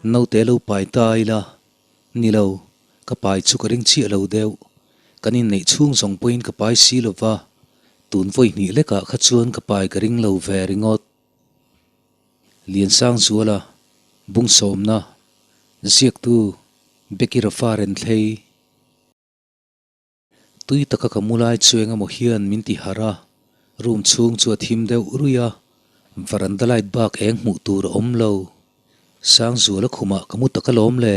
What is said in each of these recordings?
Naute lo pai ta ila, ni lo, ka pai chu ka ring chiah lo deuh. Kan inneih chhung zawng pawhin ka pai si lo va, tun vawi hnih lekah kha chuan ka pai ka ring lo ve ringawt. Liansangzuala, Bungsawmna, Ziaktu, Becky Rafa Renthlei. Tui taka ka mu lai chu engemaw hian min ti harh a, room chhung chu a thim deuh ruih a, varanda light bak eng hmuh tur a awm lo. Sangzuala khumah ka mu tak alawm le,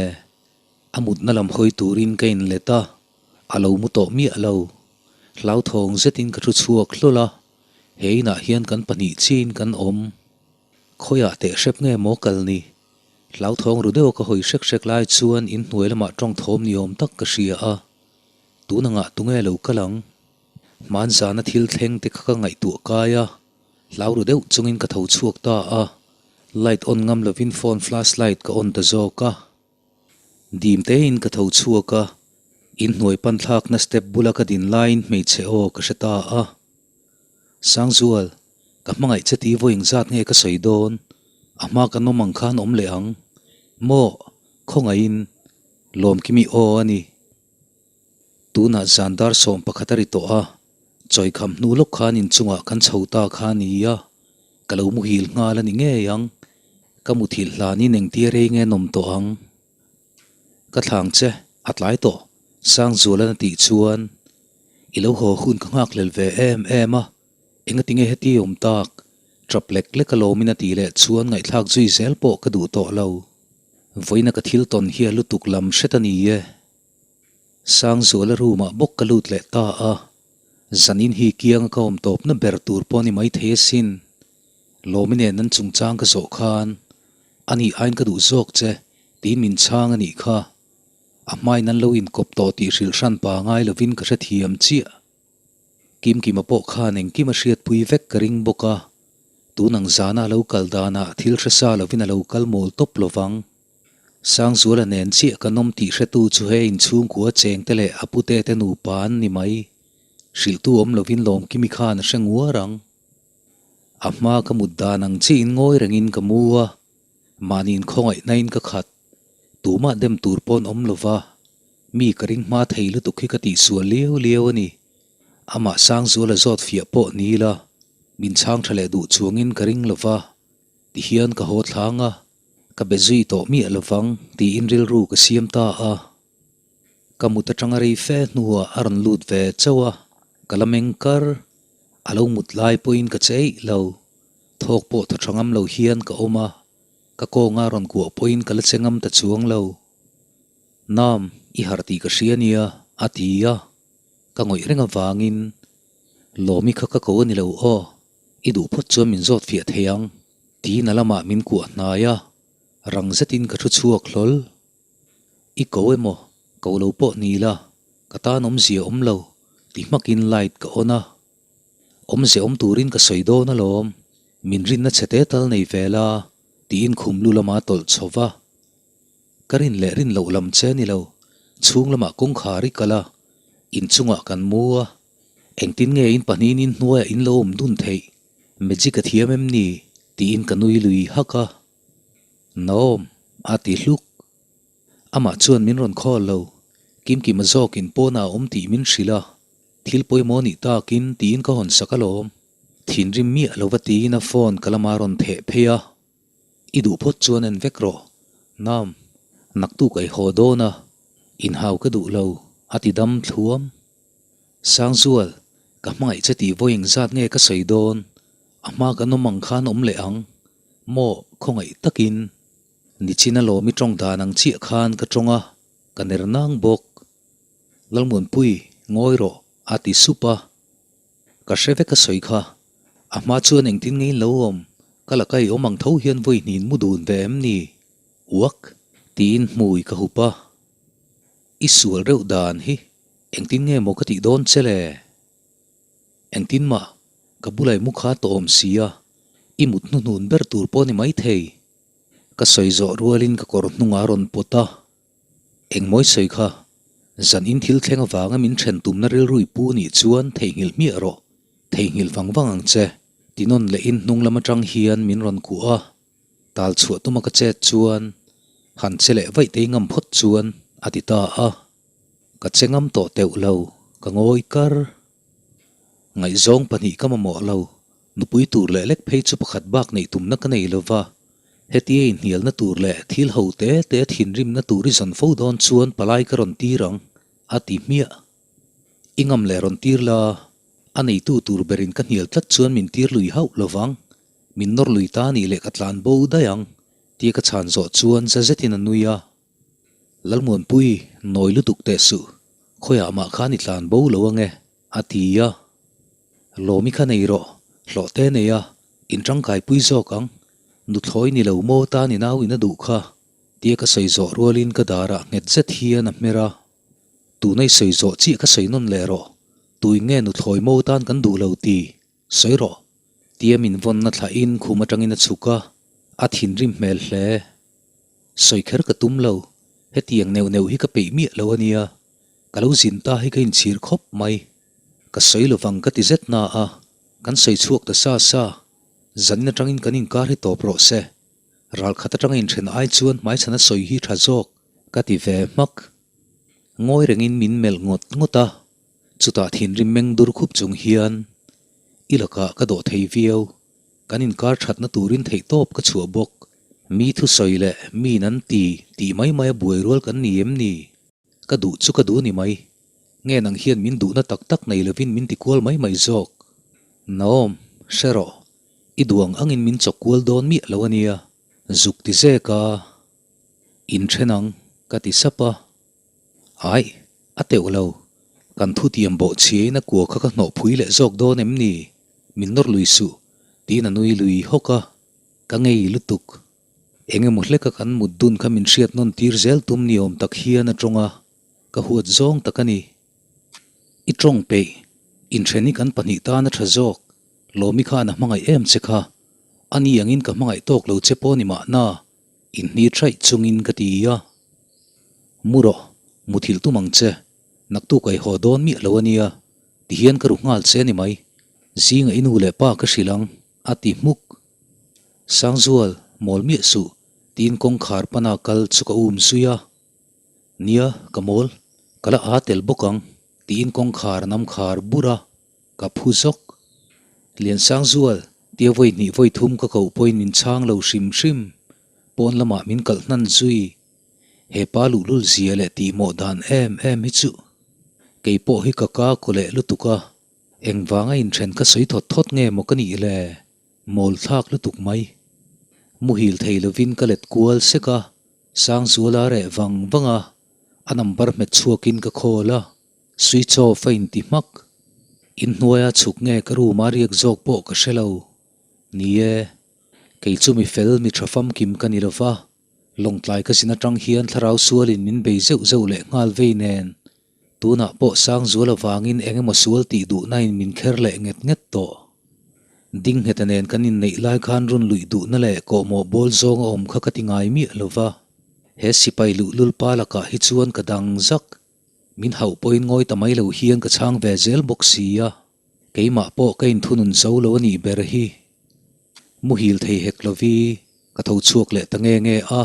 a mutna lam hawi turin ka inlet a, a lo mu tawh miah lo. Hlauthawng zetin ka thu chhuak hlawl a, he inah hian kan pahnih chiin kan awm. Khawiah teh hrep nge maw kal ni? Hlauthawng ru deuha ka hawi hrek hrek lai chuan inhnuai lamah tawng thawm ni awm tak ka hria a. Tun angah tunge lo kal ang? Hmanzana thil thleng te kha ka ngaihtuah kai a, hlau ru deuh chungin ka tho chhuak ta a, light on ngam lovin phone flash light ka on ta zawk a. Dim tein ka tho chhuak a, inhnuai pan thlakna step bula ka din laiin hmeichhe aw ka hre ta a. Sangzual, ka hmangaih che ti vawi engzat nge ka sawi dawn? A hma kan awm ang khan awm leh ang. Maw, khawngaihin, Lawmkimi aw a ni. Tunah zan dar 11 a ri tawh a, chawikham hnu lawk khan inchungah kan chho ta kha a ni a, ka lo muhil nghal a ni ngei ang. Ka muthilh hlanin engtia rei nge nawm tawh ang? Ka thlang che, a tlai tawh, Sangzualan a tih chuan i lo haw hun ka nghakhlel ve em em a, engatinge heti awm tak? Tap lek lek alawmin a tih leh chuan ngaihthlak zui zel pawh ka duh tawh lo. Vawiina ka thil tawn hi a lutuk lam hret a ni e. Sangzuala room ah bawk ka lut leh ta a, zanin hi kianga ka awm tawpna ber tur pawh a ni maithei asin. Lawmi nen an chungchang ka zawh khan, A nih aiin ka duh zawk che, tiin min chhang a nih kha. A hmain an lo inkawp tawh tih hrilh hran pa ngai lovin ka hrethiam chiah. Kimkima pawh khan engkim a hriatpui vek ka ring bawk a, tun ang zana a lo kal danah thil hre sa lovin a lo kal mawl tawp lovang. Sangzuala nen chiah kan awm tih hretu chu he inchhungkua chengte leh a pute te nupa an ni mai. Hrilhtu awm lovin Lawmkimi khan a hre nguar ang. A hma ka mut dan ang chiin ngawi rengin ka mu a, mahni inkhawngaihnain ka khat. Tumah dem tur pawn awm lova, mi ka ring hma thei lutuk hi ka tihsual liau liau a ni. Amah Sangzuala zawt fiah pawh ni ila, min chhang tha leh duh chuangin ka ring lova, tihian ka haw thlang a, ka be zui tawh miah lovang tiin rilru ka siam ta a. Ka mut atanga rei fe hnuah a rawn lut ve chauh a, ka la meng kar. A lo mut lai pawhin ka che eih lo, thawk pawh thaw tha ngam lo hian ka awm a. Ka kawnga rawn kuah pawhin ka la che ngam ta chuang lo. Nam, i harh tih ka hria nia, a ti a. Ka ngawih reng avangin, Lawmi kha ka ko a ni lo aw, i duh phawt chuan min zawt fiah thei ang, tiin a lamah min kuah hnai a, rang zetin ka thu chhuak hlawl. I ko emaw, ko lo pawh ni la, ka tan awmzia awm lo, ti hmakin light ka on a. Awmze awm turin ka sawi dawn alawm, min rinna chhe te tal nei ve la, tiin khum lu lama tawlh chho va. Ka rin leh rin loh lam che ni lo, chhung lamah kawngkhar i kal a, inchungah kan mu a, engtin nge in pahnihin in hnuaiah in lo awm dun theih, magic a thiam em ni? tiin ka nui lui hak a. Naom, a ti hluk. Amah chuan min rawn call lo, Kimkima zawkin pawnah a awm tih min hrilh a. Thil pawimawh nih takin tiin ka hawn sak alawm. Thinrim miah lova tiin a phone ka lama rawn theh phei a. I duh phawt chuan en vek rawh. Nam, naktuk a i haw dawn a, inhau ka duh lo, a ti dam thluam. Sangzual, ka hmangaih che tih vawi engzat nge ka sawi dawn? A hma kan awm ang khan awm leh ang. Maw, khawngaih takin. Nichin alawm i tawng dan ang chiah khan ka tawng a, ka ner nang bawk. Lalmuanpui, ngawi rawh, a ti sup a. Ka hre vek a sawi kha. A hma chuan engtin nge in lo awm? Ka laka i awm ang tho hian vawi hnin mu dun ve em ni? Uak! Tiin hmui ka hup a. I sual reuh dan hi engtin nge maw ka tih dawn che le? Engtin mah, ka bulai mu kha tawh awm si a, i mut hnuhnun ber tur pawh ni maithei. Ka sawi zawh rualin ka kawr hnungah a rawn pawt a. Engmawi sawi kha, zan in thil thleng avanga min then tumna rilru i pu nih chuan theihnghilh hmiah rawh, theihnghilh vang vang ang che, ti nawn leh in hnung lam atang hian min rawn kuah a, tal chhuah tuma ka chet chuan Han che leh vaih tei ngam phawt chuan a ti ta a. Ka che ngam tawh teuh lo, ka ngawi kar. Ngaihzawng pahnih ka mamawh lo, nupui tur leh lek phei chu pakhat bak neih tumna ka nei lova, hetia inhnialna tur leh thil ho te te thinrimna tur i zawn fo dawn chuan palai ka rawn tir ang, a ti hmiah. I ngam leh rawn tir la, a neitu tur berin ka hnial tlat chuan min tir lui hauh lovang, min nawr lui ta nih leh ka tlan bo daih ang, tia ka chhan zawh chuan za zetin a nui a. Lalmuanpui, nawi lutuk teh suh, khawiah mah khan i tlan bo lo ange, a ti a. Lawmi kha nei rawh, hlawh te nei a, in tangkaipui zawk ang, nuthlawi ni lo maw tan i nau in a duh kha, tia ka sawi zawh rualin ka darah nghet zet hian a hmer a. Tuna i sawi zawh chiah kha sawi nawn leh rawh, tuin nge nuthlawi maw tan kan duh lo ti, sawi rawh. Tia min vawnna thlahin khum atangin a chhuk a, a thinrim hmel hle. Sawi kher ka tum lo, hetiang neuh neuh hi ka peih miah lo a nia, ka lo zin ta hi ka inchhir khawp mai. Ka sawi lovang ka ti zet na a, kan sawi chhuak ta sa sa, zanin atangin kan inkar hi tawp rawh se. Ralkhat atanga inthen ai chuan hmaichhana sawi hi tha zawk ka ti ve hmak. Ngawi rengin min melh ngawt ngawt a, chutah thinrim meng dur khup chung hian i lakah ka dawh thei viau, kan inkar thatna turin theihtawp ka chhuah bawk. Mi thusawi leh miin an ti tih mai mai a buai rual kan ni em ni? Ka duh chu ka duh ni mai. Nge nang hian min duhna tak tak nei lovin min ti kual mai mai zawk. Naom, hre rawh. I duang angin min chawk kual dawn miah lo a nia. Zuk ti zek a. Inthen ang, ka ti sap a. Aih, a teuh lo. Kan thutiam bawh chhiain a kua kha ka hnawh phui leh zawk dawn em ni? Min nawr lui suh, tiin a nui lui hawk a. Ka ngei lutuk. Eng emaw hleka kan mut dun kha min hriat nawn tir zel tum ni awm tak hian a tawng a, ka huat zawng tak a ni. I tawng peih, inthen hi kan pahnih tan a tha zawk, Lawmi khan a hmangaih em che kha, a ni angin ka hmangaih tawk lo che pawh ni mahna, inhni thaih chungin ka ti a. Mu rawh, muthilh tum ang che, naktuk a i haw dawn miah lo a nia, tihian ka ru nghal che a ni mai, zinga i nu leh pa ka hrilh ang, a ti hmuk. Sangzual, mawl miah suh, tiin kawngkhar pana kal chu ka um zui a. Nia, ka mawl, ka la aa tel bawk ang, tiin kawngkhar a nam khar bur a, ka phu zawk. Lian Sangzual, tia vawi hnih vawi thum ka koh pawhin min chhang lo hrim hrim, pawn lamah min kalh hnan zui. He pa luhlul zia leh tihmawh dan em em hi chu kei pawh hi ka ka kaw leh lutuk a, engvanga inthen ka sawi thawt thawt nge maw ka nih le? Mawl thlak lutuk mai. Muhil thei lovin ka let kual sek a, Sangzuala reh vang vang a, a number hmet chhuakin ka call a, switch off a inti hmak. Inhnuaia chhuk nge ka room a riak zawk pawh ka hre lo. Ni e, kei chu mi fel mi tha famkim ka ni lova, Lawngtlai ka zin atang hian thlarau sualin min bei zeuh zeuh leh nghal vei nen, tunah pawh Sangzual avangin eng emaw sual tih duhnain min kher leh nget nget tawh. Dingngheta nen kan inneih lai khan run luih duhna leh kawhmawh bawl zawng a awm kha ka ti ngai miah lo va, he sipai luhlul pa lakah hi chuan ka dang zak. Min hauh pawhin ngawi ta mai lo hian ka chhang ve zel bawk si a, keimah pawh ka inthunun zo lo a nih ber hi. Muhil thei hek lovi, ka tho chhuak leh ta nge nge a.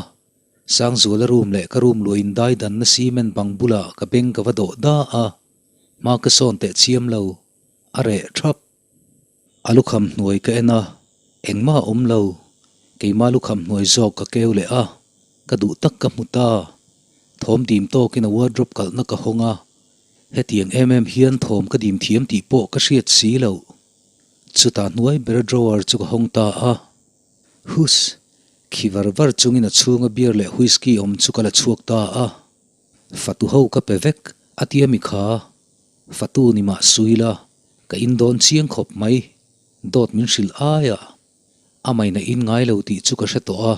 Sangzuala room leh ka room luah indai danna cement bang bulah ka beng ka va dawh da a, hma ka sawn teh chiam lo, a reh thap. A lukham hnuai ka en a, engmah a awm lo, keima lukham hnuai zawk ka keu leh a, ka duh tak ka hmu ta. Thawm dim tawkin a wardrobe kalhna ka hawng a, hetiang em em hian thawm ka dim thiam tih pawh ka hriat si loh. Chutah hnuai ber drawer chu ka hawng ta a. Huss! Khi var var chungin a chhunga beer leh whisky awm chu ka la chhuak ta a. Fatu ho ka pe vek a tia mi kha. Fatu ni mah sui la, ka in dawn chiang khawp mai. Dawt min hrilh aia. A maina in ngai lo tih chu ka hre tawh a.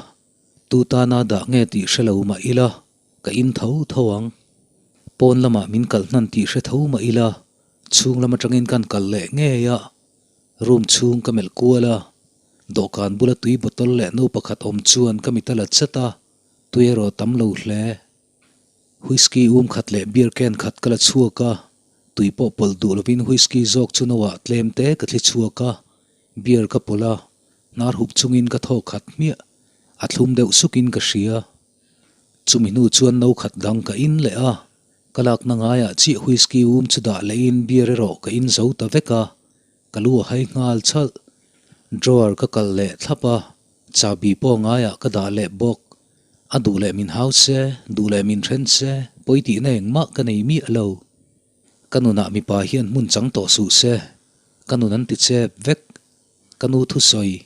Tu tana dah nge tih hre lo mah ila, ka in tho tho ang. Pawn lamah min kalh hnan tih hre tho mah ila, Chhung lam atangin kan kal leh ngei a, room chhung ka melh kual a, dawhkan bula tui bottle leh no pakhat awm chuan ka mit a la chat a, tui erawh tam lo hle. Whisky um khat leh beer can khat ka la chhuak a, tui pawh pawlh duh lovin whisky zawk chu no ah tlem te ka thli chhuak a, beer ka pawlh a, hnar hup chungin ka thaw khat hmiah, a thlum deuh sukin ka hria. Chumi hnu chuan no khat dang ka in leh a, ka lakna ngaiah chiah whisky um chu dah lehin beer erawh ka in zo ta vek a, ka lu a hai nghal chalh. Drawer ka kalh leh thlap a, chahbi pawh ngaiah ka dah leh bawk. A duh leh min hau se, duh leh min then se, pawi tihna engmah ka nei miah lo. Ka nunah mipa hian hmun chang tawh suh se, ka nun an ti chep vek. Ka nu thusawi,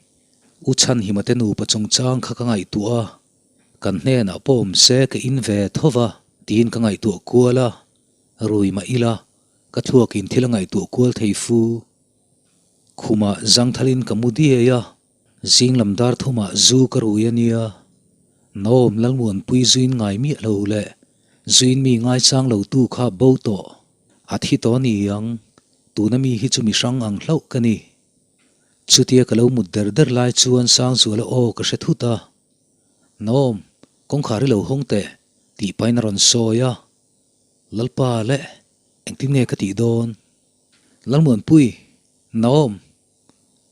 U Chhanhima te nupa chungchang kha ka ngaihtuah a, kan hnenah pawh awm se ka in ve tho va tiin ka ngaihtuah kual a, rui mah ila ka thluakin thil a ngaihtuah kual thei fu. Khumah zangthalin ka mu diai a, zing lam dar thumah zu ka rui a nia. Naom Lalmuanpui zuin ngai miah lo leh zuin mi ngaichang lo tu kha bo tawh a thi tawh a ni ang, tuna mi hi chu mi hrang ang hlauh ka ni. Chutia ka lo mut der der lai chuan Sangzuala aw ka hre thut a, Naom, kawngkhar i lo hawng teh, tih pahin a rawn sawi a. Lalpa leh, engtin nge ka tih dawn? Lalmuanpui, Naom,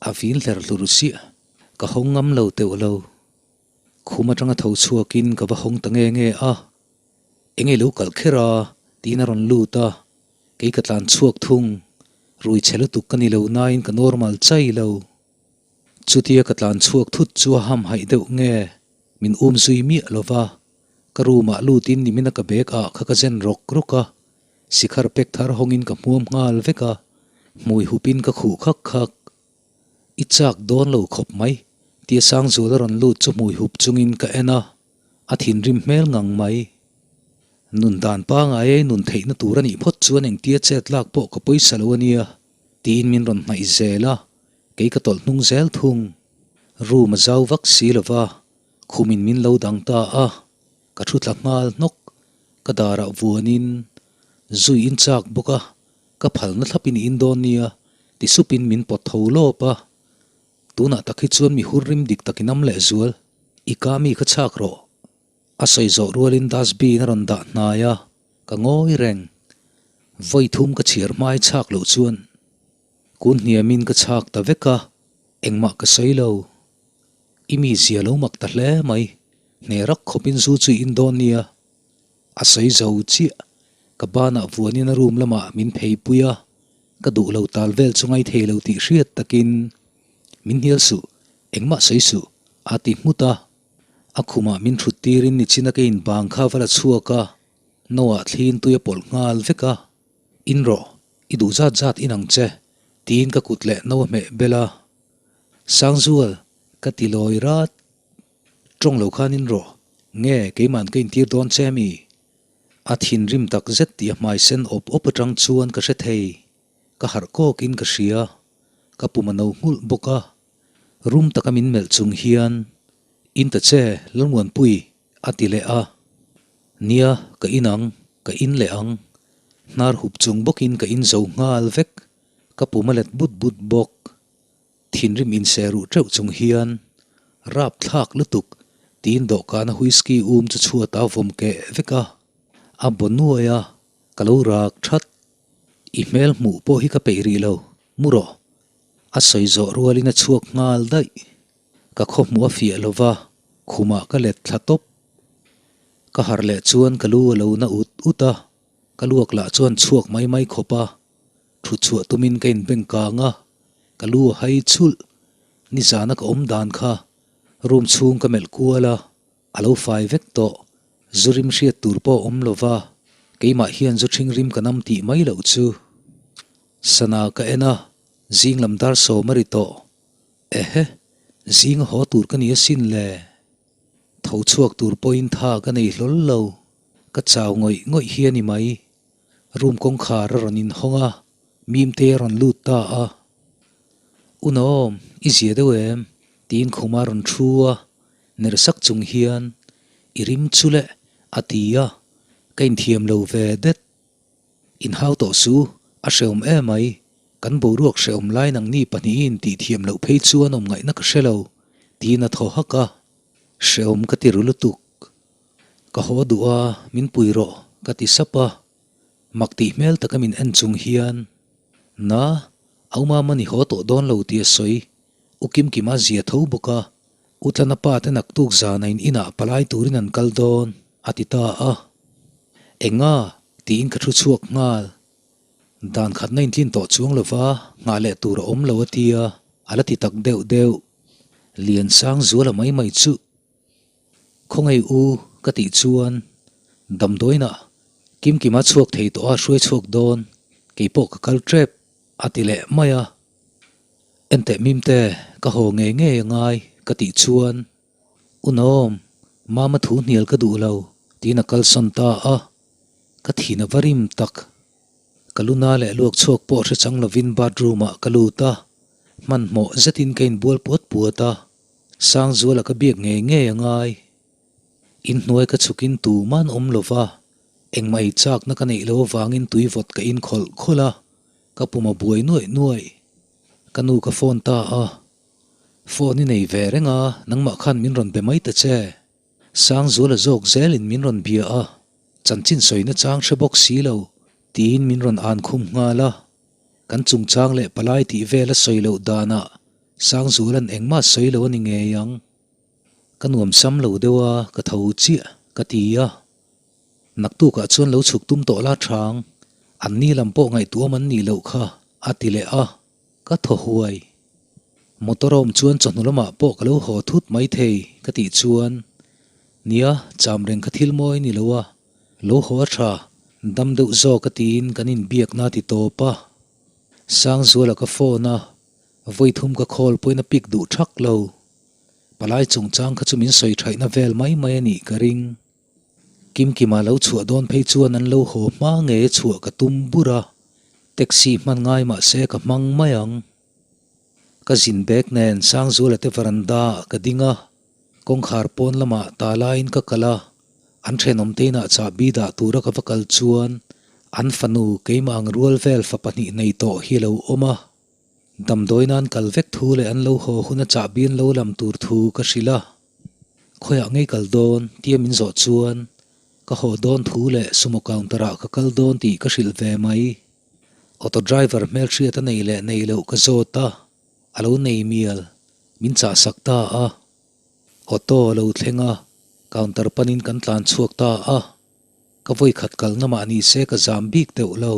a vin hler hlur siah, ka hawng ngam lo teuh lo. Khum atanga tho chhuakin ka va hawng ta nge nge a, Enge lo kalh kher a? tiin a rawn lut a, kei ka tlan chhuak thung, rui chhe lutuk ka ni lo nain ka normal chai lo. Chutia ka tlan chhuak thut chu a hamhaih deuh nge, min um zui miah lo va, ka room ah lutin nimina ka bag ah kha ka zen rawk rawk a, sikhar pack thar hawngin ka hmuam nghal vek a, hmui hupin ka khuh khak khak. I chak dawn lo khawp mai, tia Sangzuala rawn lut chu hmui hup chungin ka en a, a thinrim hmel ngang mai. Nun dan pangai ei nun theihna tur a nih phawt chuan engtia chet lak pawh ka pawisa lo a nia, tiin min rawn hnaih zel a, kei ka tawlh hnung zel thung. Room a zau vak si lo va, khumin min lo dang ta a, ka thu tla nghal hnawk, ka darah vuanin zui in chak bawk a, Ka phalna thlapin i in dawn nia, ti supin min pawt tho lawp a. Tunah tak hi chuan mi hur rim dik tak in am leh zual. I ka mi kha chhak rawh. A sawi zawh rualin dustbin a rawn dah hnai a, ka ngawi reng. Vawi thum ka chhiar hmai chhak loh chuan kun hniamin ka chhak ta vek a, engmah ka sawi lo. I mi zia lo mak ta hle mai, hne rak khawpin zu chu i in dawn nia. A sawi zo chiah. Ka banah vuanin a room lamah min phei pui a, ka duh lo tal vel chu ngai thei lo tih hriat takin, Min hnial suh, engmah sawi suh, a ti nghut a. A khumah min thut tirin nichina ka inbang kha va la chhuak a, no ah thliin tui a pawlh nghal vek a. In rawh, i duh zat zat in ang che, tiin ka kut leh no a hmeh bel a. Sangzual, ka ti lawi rat. Tawng lo khan in rawh, nge keiman ka intir dawn che mi? A thinrim tak zet tih a hmai sen awp awp atang chuan ka hre thei. Ka harh kawk in ka hria, ka pum a no nghulh bawk a. Rum taka min melh chung hian, In ta che, Lalmuanpui, a ti leh a. Nia, ka in ang, ka in leh ang. Hnar hup chung bawkin ka in zo nghal vek, ka pum a let but but bawk. Thinrim inse ruh teuh chung hian, Rap thlak lutuk, tiin dawhkana whisky um chu chhuat a vawm keh vek a. A baw nuai a, ka lo rak that. I hmel hmuh pawh hi ka peih rih lo, mu rawh. A sawi zawh rualin a chhuak nghal daih. Ka khaw hmuh a fiah lo va, khumah ka let thla tawp. Ka harh leh chuan ka lu a lo na ut ut a, ka luak lah chuan chhuak mai mai khawp a. Thut chhuah tumin ka inbeng kang a, ka lu a hai chulh. Nizana ka awm dan kha room chhung ka melh kual a, a lo fai vek tawh. Zu rim hriat tur pawh a awm lo va, keimah hian zu ṭhing rim ka nam tih mai loh chu. Sana ka en a, zing lam dar sawm a ri tawh. Ehe, zing a haw tur ka ni asin le. Tho chhuak tur pawhin tha ka nei hlawl lo, ka chau ngawih ngawih hi a ni mai. Room kawngkhar a rawn inhawng a, Mimte a rawn lut ta a. Unawm, i zia deuh em? tiin khuma a rawn thu a, ner sak chung hian, I rim chu le, a ti a, ka inthiam lo ve det. Inhau tawh su, a hrehawm emai, kan boruak hrehawm lai nangni pahnihin tihthiam loh phei chuan awm ngaihna ka hre lo, tiin a thaw hak a. Hrehawm ka ti ru lutuk. Ka haw duh a, min pui rawh, ka ti sap a. Mak tih hmel taka min en chung hian, Na, Aumama ni haw tawh dawn lo tih a sawi. U Kimkima zia tho bawk a, U Tlana pa te naktuk zana in inah palai turin an kal dawn. a ti ta a. Enga? tiin ka thu chhuak nghal. Dan khatna intlin tawh chuang lova nghah leh tur a awm lo a ti a, a la ti tak deuh deuh. Liansangzuala mai mai chu Khawngaih u ka tih chuan damdawiinah Kimkima chhuak thei tawh a hruai chhuak dawn, keipawh ka kal tep a ti leh mai a. Enteh Mimte ka haw ngei ngei a ngai ka tih chuan Unawm, Mama thu hnial ka duh lo tiin a kalsawn ta a, ka thin a va rim tak. Ka luna leh luak chhuak pawh hre chang lovin bathroom ah ka lut a, hmanhmawh zetin ka inbual puat puat a, Sangzuala ka biak ngei ngei a ngai. Inhnuai ka chhukin tuman awm lova, engmah ei chakna ka neih lo avangin tui vawt ka in khawlh khawlh a, ka pum a buai nuaih nuaih. Ka nu ka phone ta a, Phone i nei ve reng a, nangmah khan min rawn be mai ta che. Sangzuala zawk zelin min rawn bia a, chanchin sawina chang hre bawk si lo, tiin min rawn an khum nghal a. Kan chungchang leh palai tih vel a sawi loh danah Sangzuala'n engmah sawi lo a ni ngei ang. Ka nuam sam lo deuh a, ka tho chiah, ka ti a. Naktukah chuan lo chhuk tum tawh la chang, an ni lam pawh ngaihtuam an nih loh kha, a ti leh a, ka thaw huai. Motor a awm chuan chawhnu lamah pawh ka lo haw thut mai thei, ka tih chuan, Nia, cham reng kha thil mawi ni lo a, lo haw a tha, dam deuh zawk a tiin kan inbiakna a ti tawp a. Sangzuala ka phone a, Vawi thum ka call pawhin a pick duh thak lo. Palai chungchang kha chu min sawi thaihna vel mai mai a nih ka ring. Kimkima lo chhuah dawn phei chuan an lo haw hma ngei a chhuah ka tum bur a, taxi hman ngai mah se ka hmang mai ang. Ka zin bag nen Sangzuala te veranda ah ka ding a, kawngkhar pawn lamah ta laiin ka kal a, an thenawm te inah chahbi dah tura ka va kal chuan an fanu keimah ang rual vel fa pahnih nei tawh hi a lo awm a. Damdawi nan kal vek thu leh an lo haw hun a chahbi an lo lam tur thu ka hrilh a, khawiah ngei kal dawn tia min zawh chuan ka haw dawn thu leh sumo counter ah ka kal dawn tih ka hrilh ve mai. Auto driver hmelhriat a nei leh nei loh ka zawt a, a lo nei mial, min chah sak ta a. Auto a lo thleng a, counter panin kan tlan chhuak ta a, ka vawikhat kalna mah ni se ka zam bik deuh lo.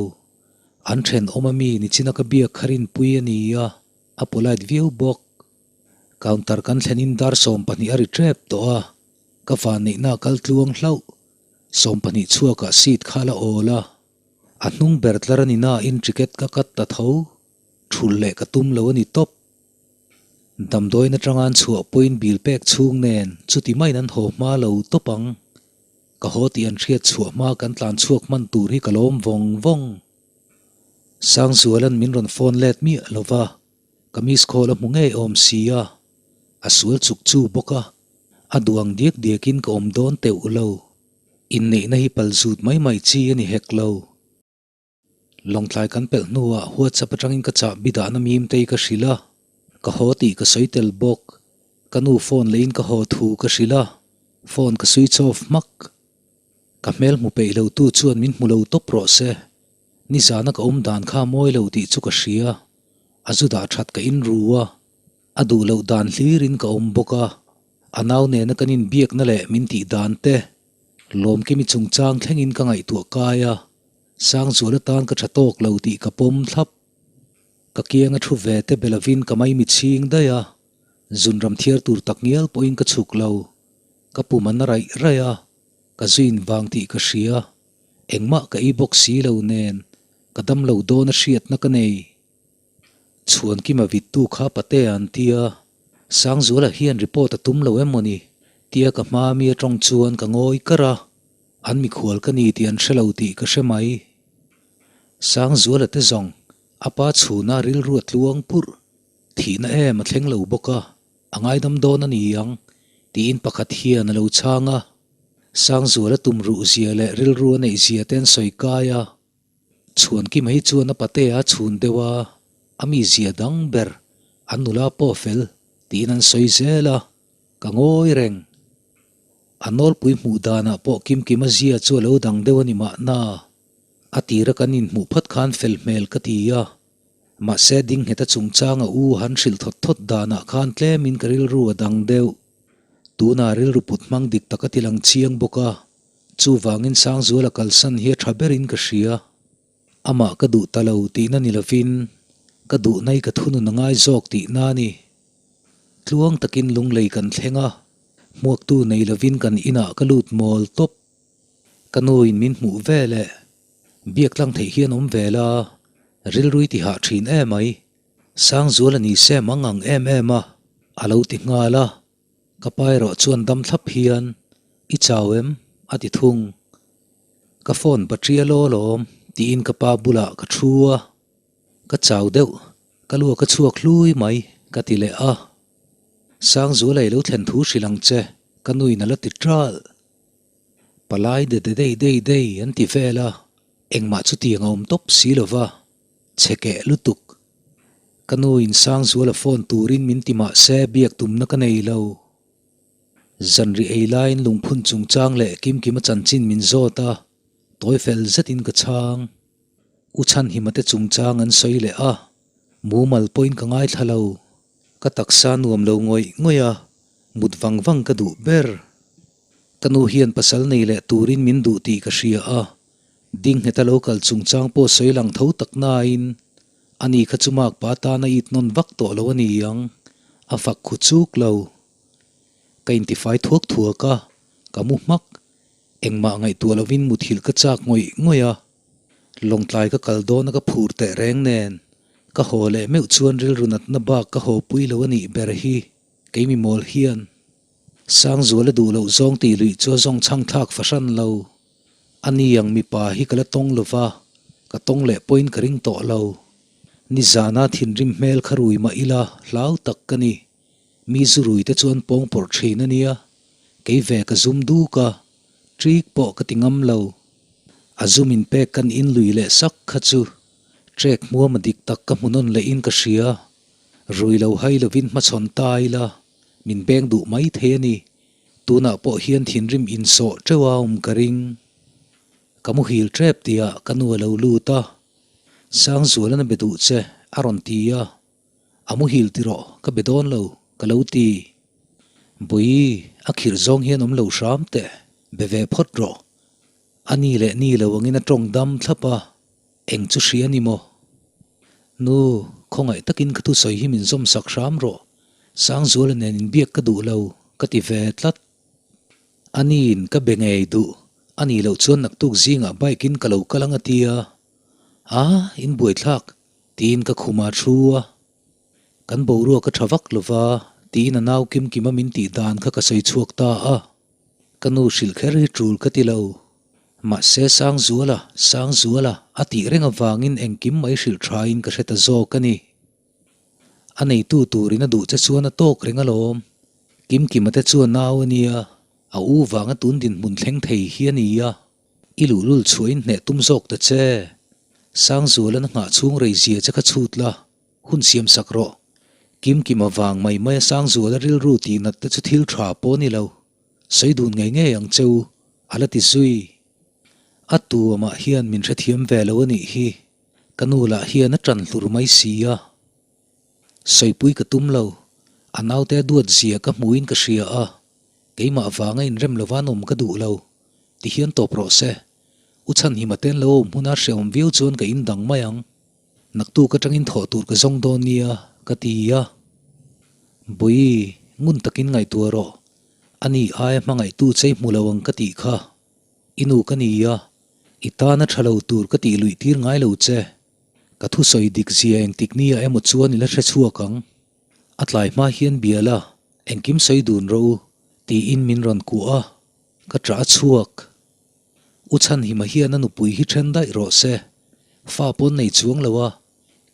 An thenawm a mi nichina ka biak kha rinpui a ni a, a polite viau bawk. Counter kan thlenin dar 20 a ri tep tawh a, ka vanneihna a kal tluang hlauh. 20 chhuakah seat kha a la awl a, a hnung ber tlar a ni nain ticket ka cut ta tho, thulh leh ka tum lo a ni tawp. Damdawiin atanga an chhuah pawhin bill pek chhung nen chuti maiin an haw hma lo tawp ang. Ka haw tih an hriat chhuah hma kan tlan chhuak hman tur hi ka lawm vawng vawng. Sangzuala'n min rawn phone let miah lo va, ka miss call a hmu ngei awm si a, a sual chuk chu bawk a, a duh ang diak diakin ka awm dawn teuh lo. Inneihna hi pal zut mai mai chi a ni hek lo. Lawngtlai kan pelh hnuah WhatsApp atangin ka chahbi dahna mimtei ka hrilh a, ka haw tih ka sawi tel bawk. Ka nu phone leiin ka haw thu ka hrilh a, phone ka switch off hmak. Ka hmel hmu peih lo tu chuan min hmu lo tawp rawh se. Nizana ka awm dan kha mawi lo tih chu ka hria, a zu dah that ka in ru a, a duh loh dan hlirin ka awm bawk a, a nau nena kan inbiakna leh min tih dan te Lawmkimi chungchang thlengin ka ngaihtuah kai a. Sangzual atan ka tha tawk lo tih ka pawm thlap. Ka kianga thu ve te be lovin ka maimi chhing daih a, zunram thiar tur tak ngial pawhin ka chhuk lo. Ka pum a na raih raih a, ka zuin vang tih ka hria. Engmah ka ei bawk si lo nen, ka dam lo dawn a hriatna ka nei. Chhuankima vittu kha Patea an tia, Sangzuala hian report a tum lo em mawni? tia ka hma mi atawng chuan ka ngawi kar a. An mikhual ka ni tih an hre lo tih ka hre mai. Sangzuala te zawng, a pa chhuna rilru a tluang purh. Thihna em a thleng lo bawk a, a ngaidam dawn a ni ang, tiin pakhat hian a lo chhang a. Sangzuala tum ruh zia leh rilru a neih zia te an sawi kai a. Chhuankima hi chuan a patea a chhun deuh a, a mizia dang ber, an nula pawh fel, tiin an sawi zel a, ka ngawi reng. A nawlpui hmuh danah pawh Kimkima zia chu a lo dang deuh a ni mahna. A tira kan inhmuh phawt khan fel hmel ka ti a. Mahse Dingngheta chungchanga u han hrilh thawt thawt danah khan tlemin ka rilru a dang deuh. Tunah rilru put hmang dik tak a ti lang chiang bawk a. Chuvangin Sangzuala kalsan hi a tha berin ka hria. Amah ka duh ta lo tihna ni lovin ka duhna hi ka thunun a ngai zawk tihna a ni. Tluang takin lunglei kan thleng a, hmuaktu nei lovin kan inah ka lut mawl tawp. Ka nuin min hmuh ve leh biak tlang theih hian awm ve la, rilrui ti hah thin em mai. Sangzuala ni se mang ang em em a, a lo ti nghal a. Ka pa erawh chuan dam thlap hian, I chau em? a ti thung. Ka phone battery a law lawm tiin ka pa bulah ka thu a. Ka chau deuh, ka lu a ka chhuak hlui mai ka ti leh a. Sangzuala i lo thlen thu hrilh ang che, ka nuin a la ti ṭalh. Palai de de dei dei dei an ti vel a, engmah chutiang a awm tawp si lo va, chhe keh lutuk. Ka nu in Sangzuala phone turin min ti mah se biak tumna ka nei lo. Zanri ei laiin lungphun chungchang leh Kimkima chanchin min zawt a, tawi fel zetin ka chhang. U Chhanhima te chungchang an sawi leh a, mumal pawhin ka ngaithla lo. Ka taksa nuam lo ngawih ngawih a, mut vang vang ka duh ber. Ka nu hian pasal nei leh turin min duh tih ka hria a, ding ngheta lo kal chungchang pawh sawi lang tho tak nain ani kha chu makpa tana it nawn vak tawh lo a ni ang, a fak khu chuk lo. Ka intifai thuak thuak a, ka mu hmak. Engmah ngaihtuah lovin muthilh ka chak ngawih ngawih a, Lawngtlai ka kal dawn a ka phur teh reng nen, ka haw leh meuh chuan rilru natna bak ka haw pui lo a nih ber hi, kei mi mawl hian. Sangzuala duh loh zawng tih luih chu a zawng chhang thlak fahran lo. A ni ang mipa hi ka la tawng lova, ka tawng leh pawhin ka ring tawh lo. Nizana thinrim hmel kha rui mah ila hlau tak ka ni. Mi zu rui te chuan pawng pawrh thin a nia, kei ve ka zum duk a, ṭik pawh ka ti ngam lo. A zum in pek kan in lui leh sak kha chu ṭek hmuam a dik tak ka hmu nawn leh in ka hria. Rui lo hai lovin hmachhawn ta ila min beng duh mai thei a ni. Tunah pawh hian thinrim insawh ṭeuh a awm ka ring. Ka muhil ṭep tihah ka nu a lo lut a, Sangzualan a be duh che a rawn ti a. A muhil ti rawh, ka be dawn lo, ka lo ti. Bawi, a khirh zawng hian awm lo hram teh, be ve phawt rawh. A ni leh ni lo angin a tawng dam thlap a, eng chu hria ni maw? Nu, khawngaih takin ka thusawi hi min zawm sak hram rawh, Sangzuala nen inbiak ka duh lo, ka ti ve tlat. A niin ka be ngei duh, a nih loh chuan naktuk zingah bike in ka lo kal ang a ti a. A, in buaithlak, Tiin ka khum a thu a, kan boruak a tha vak lo va, tiin a nau kim kim a min tih dan kha ka sawi chhuak ta a. Ka nu hrilh kher hi tul ka ti lo. Mahse Sangzuala, Sangzuala a tih reng avangin engkim mai hrilh thain ka hre ta zawk a ni. A neitu turin a duh che chuan a tawk reng alawm. Kimkima te chu a nau a nia, a u vanga tun dinhmun thleng thei hi a ni a. I luhlul chhuahin hneh tum zawk ta che. Sangzualan a nghah chhung rei zia che kha chhut la, hun siam sak rawh. Kimkim avang mai mai a Sangzuala rilru tih nat te chu thil tha pawh a ni lo. Sawi dun ngei ngei ang che u, a la ti zui. A tu amah hian min hrethiam ve lo a nih hi. Ka nu lah hian a ṭan hlur mai si a. Sawipui ka tum lo. A naute a duat zia ka hmuhin ka hria a. Keimah vanga inrem lova an awm ka duh lo. Ti hian tawp rawh se. U Chhanhima ten lo awm hmuna hrehawm viau chuan ka in dang mai ang. Naktuk atangin thawh tur ka zawng dawn nia, ka ti a. Bawi, ngun takin ngaihtuah rawh. A ni aia hmangaihtu chei hmu lo ang ka tih kha. I nu ka ni a, i tana tha lo tur ka tih luih tir ngai lo che. Ka thusawi dik zia engtik nia emaw chuan i la hre chhuak ang. A tlai hma hian bia la, engkim sawi dun rawh u, tiin min rawn kuah a, ka ṭah a chhuak. U Chhanhima hian a nupui hi ṭhen daih rawh se, fa pawn nei chuang lo a,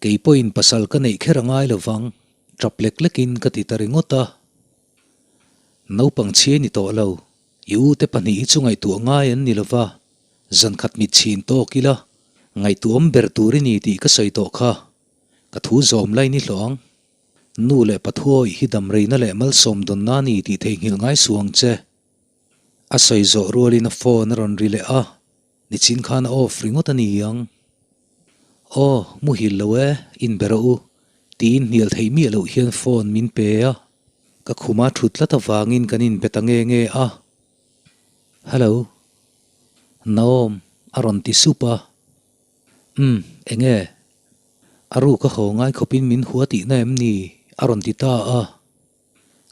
kei pawhin pasal ka neih kher a ngai lo vang, ṭap lek lekin ka ti ta ringawt a. Naupang chhiai ni tawh lo, i u te pahnih hi chu ngaihtuah ngai an ni lo va, zankhat mit chhin tawk ila, ngaihtuahawm ber tur i ni tih ka sawi tawh kha. Ka thu zawm lai ni hlawh ang. Nu leh Pathuawi hi damreina leh malsawm dawnna a ni tih theihnghilh ngai suh ang che. A sawi zawh rualin a phone a rawn ri leh a, nichin khan a off ringawt a ni ang. Aw, muhil lo e, inbe rawh u, tiin hnial theih miah loh hian phone min pe a. Ka khuma thut tlat avangin kan inbe ta nge nge a. Hello. Naom, a rawn ti sup a. Umm, enge? A ruk a haw ngai khawpin min hua tihna em ni? a rawn ti ta a.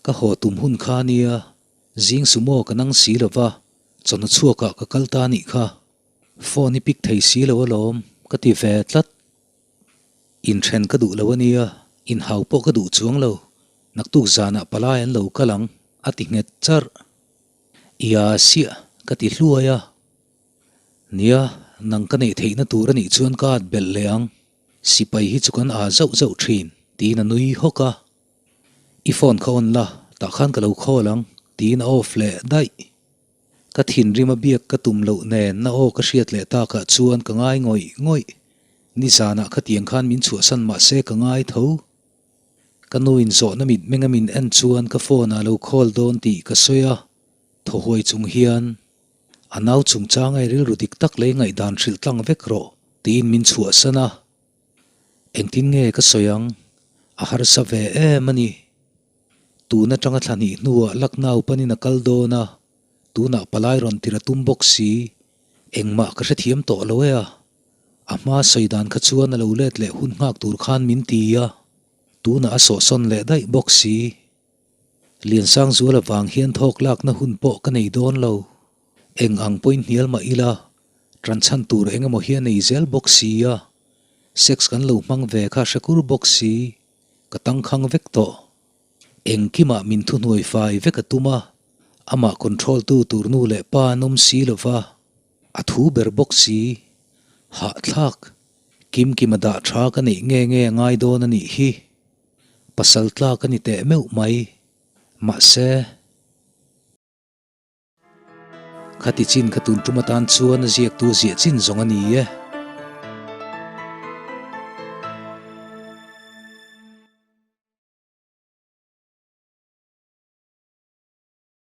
Ka haw tum hun kha nia, zing sumo ka nang si lo va, chawhnu chhuakah ka kal ta nih kha. Phone i pick thei si lo alawm, ka ti ve tlat. Inthen ka duh lo a nia, inhau pawh ka duh chuang lo, naktuk zanah palai an lo kal ang, a ti nghet charh. Ia siah, ka ti hluai a. Nia, nang ka neih theihna tur a nih chuan ka at belh leh ang, sipai hi chu kan aa zauh zauh thin, tiin a nui hawk a. I phone kha on la, tah khan ka lo call ang, tiin a off leh daih. Ka thinrim a biak ka tum loh nen na aw ka hriat leh takah chuan ka ngai ngawih ngawih. Nizanah khatiang khan min chhuahsan mah se ka ngai tho. Ka nu in zawhna mit menga min en chuan ka phone ah lo call dawn tih ka sawi a, thaw huai chung hian a nau chungchang ai rilru dik tak lei ngaihdan hrilh tlang vek rawh tiin min chhuahsan a. Engtin nge ka sawi ang? A harsa ve em a ni. Tun atanga thla hnih hnuah Lucknow panin a kal dawn a, tunah palai rawn tir a tum bawk si. Engmah ka hrethiam tawh lo e a. A hma sawi dan kha chuan a lo let leh hun nghak tur khan min ti a, tunah a sawhsawn leh daih bawk si. Liansangzuala vang hian thawk lakna hun pawh ka nei dawn lo. Eng ang pawhin hnial mah ila, ṭanchhan tur eng emaw hi a nei zel bawk si a, sex kan lo hmang ve kha hre kur bawk si. Ka tangkhang vek tawh. Engkimah min thuhnuai fai vek a tum a, amah control tu tur nu leh pa an awm si lo va, a thu ber bawk si. Hahthlak, Kimkima dah tha ka neih nge nge a ngai dawn a nih hi. Pasal tlak a ni teh meuh mai. Mahse. Khati chin kha tun tum atan chuan a ziaktu ziah chin zawng a ni e.